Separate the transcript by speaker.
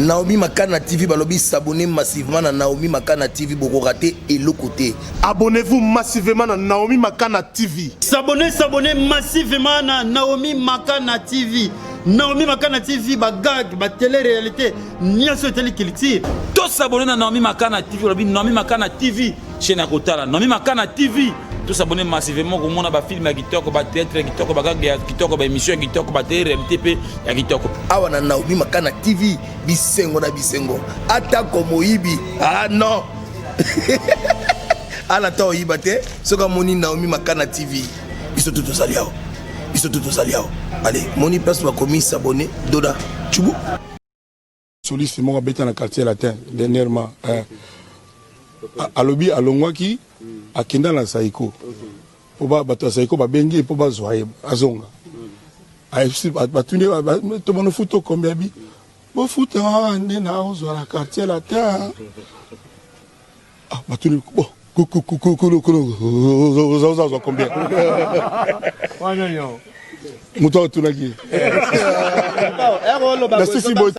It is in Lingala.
Speaker 1: Naomi Makana TV balobi s'abonner massivement na Naomi Makana TV boko rater eloko te.
Speaker 2: Abonnez-vous massivement na Naomi Makana TV.
Speaker 3: S'abonner, s'abonner massivement na Naomi Makana TV. Naomi Makana TV ba gag, ba télé-réalité, nyonso etali culture.
Speaker 4: To s'abonner na Naomi Makana TV, balobi Naomi Makana TV chaîne ya kotala. Naomi Makana TV to s'abonner massivement komona ba film ya kitoko, ba théâtre ya kitoko, ba gag ya kitoko, ba émission ya kitoko, ba télé-réalité pe ya kitoko.
Speaker 1: Awa na Naomi Makana TV bisengo na bisengo atako moyibi ah non ala ata oyiba te soki amoni Naomi Makana TV biso tu tozali awa biso tu tozali awa allez moni place bakomi s'abonner doda chubu.
Speaker 5: Soliste moko abeta na Quartier Latin dernièrement eh, alobi alongwaki akenda na Saiko po bato ya Saiko babengi ye po bazwa ye azonga. Ayebisi batuni to bano futa combien abi bofuta nga nde naozwa na Quartier Latin. Ah, batuni bo ozazwa combien? Moto atunaki nasisi boye.